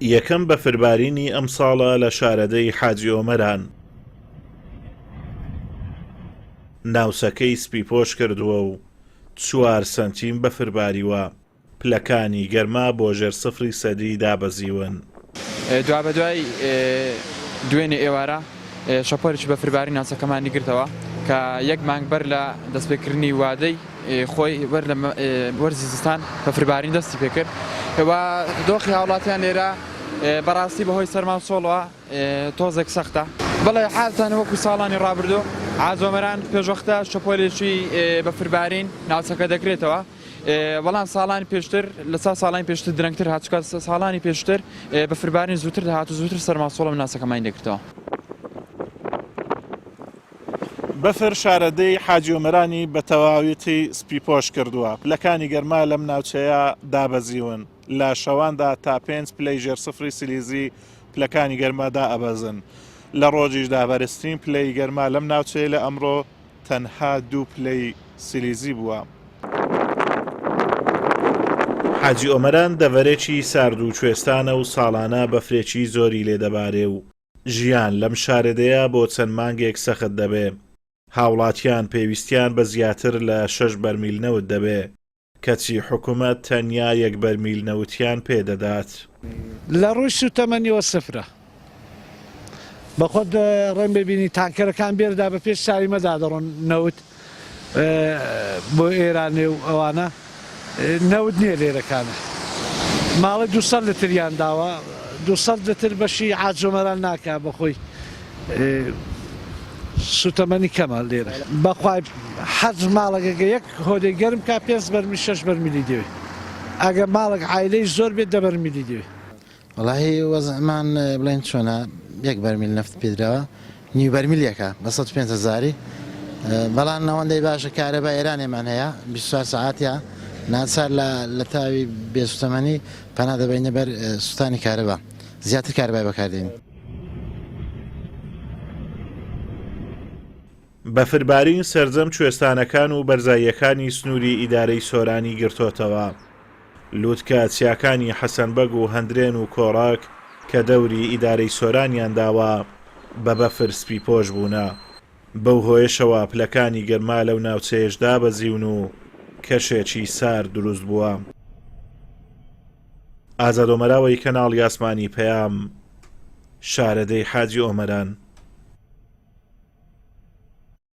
یەکەم بەفربارینی ئەمساڵە لە شارەدێی حاجی ئۆمەران ناوچەکەی سپیپۆش کردووە و چوار سەنتیم بەفر باریوە. پلەکانی گەرما بۆ ژێر سفری سەدی دابەزیون. دوابەدوای دوێنێ ئێوارە شەپۆلێکی بەفربارین ناوچەکەمانی گرتەوە کە یەک مانگ بەر لە دەستپێکردنی وادەی خۆی بەر لە وەرزی زستان بەفربارین دەستی پێکرد و دۆخی هاوڵاتیان لێرە بەڕاستی بەهۆی سەرما و سۆڵەوە تۆزێک سەختە. بەڵێ حالتان وەکو ساڵانی ڕابردوو عازۆمەران پێشوەختە شەپۆلێکی بەفربارین ناوچەکە دەگرێتەوە. بەڵام ساڵانی پێشتر لە چاو ساڵانی پێشتر درەنگتر هات چونکە ساڵانی پێشتر بەفربارین زووتر دەهات و زووتر سەرما سۆڵە ناسەکەمانی دەگرتەوە. بەفر شارەدێی حاجی ئۆمەرانی بە تەواویی سپیپۆش کردووە، پلەکانی گەرما لەم ناوچەیە دابەزیون، لە شەواندا تا پێنج پلەی ژێر سفری سیلیزی پلەکانی گەرما دائەبەزن، لە ڕۆژیشدا بەرزترین پلەی گەرما لەم ناوچەیە لە ئەمڕۆ تەنها دوو پلەی سیلیزی بووە. حاجی ئۆمەران دەڤەرێکی سارد و کوێستانە و ساڵانە بەفرێکی زۆری لێ دەبارێ و ژیان لەم شارەدێیە بۆ چەند مانگێک سەخت دەبێ. هاوڵاتیان پێویستیان بە زیاتر لە شەش بەرمیل نەوت دەبێ. کەچی حکومەت تەنیا یەک بەرمیل نەوتیان پێ دەدات. لە ڕووی سوتەمەنیەوە سفرە. بەخۆت ڕێم ببینی تانکەرەکان بێردا بە پێش چاوی مەدا دەڕۆن نەوت بۆ ئێرانێ و ئەوانە نەوت نییە لێرەکانە ماڵی 200 لتریان داوە 200 لتر بەشی عاجۆمەران ناکا بەخۆی سوتەمەنی کەمە لێرە بەخوای حەز ماڵەکەگە یەک هۆدەی گەرم کا پێنج بەرمیل شەش بەرمیلی دەوێ ئەگە ماڵێک عایلەی زۆر بێت دە بەرمیلی دەوێ. وەڵاهی وەزعمان بڵێن چۆنە یەک بەرمیل نەفت پێدراوە نیو بەرمیلێکە بە 105 هەزاری بەڵام ئەوەندەی باشە کارەبا ئێرانێمان هەیە 24 سەعاتە ناچار لە لە تاوی بێسوتەمەنی پەنا دەبەینە بەر سوتانی کارەبا زیاتر کارەبای بەکاردێنین. بەفربارین سەرجەم کوێستانەکان و بەرزاییەکانی سنووری ئیدارەی سۆرانی گرتۆتەوە. لوتکە چیاکانی حەسەن بەگ و هەندرێن و کۆڕەک کە دەوری ئیدارەی سۆرانیان داوە، بە بەفر سپیپۆش بوونە. بەو هۆیەشەوە پلەکانی گەرما لەو ناوچەیەش دابەزیون و کەشێکی سارد دروست بووە. ئازاد ئۆمەراوەی کەناڵی ئاسمانی پەیام، شارەدێی حاجی ئۆمەران.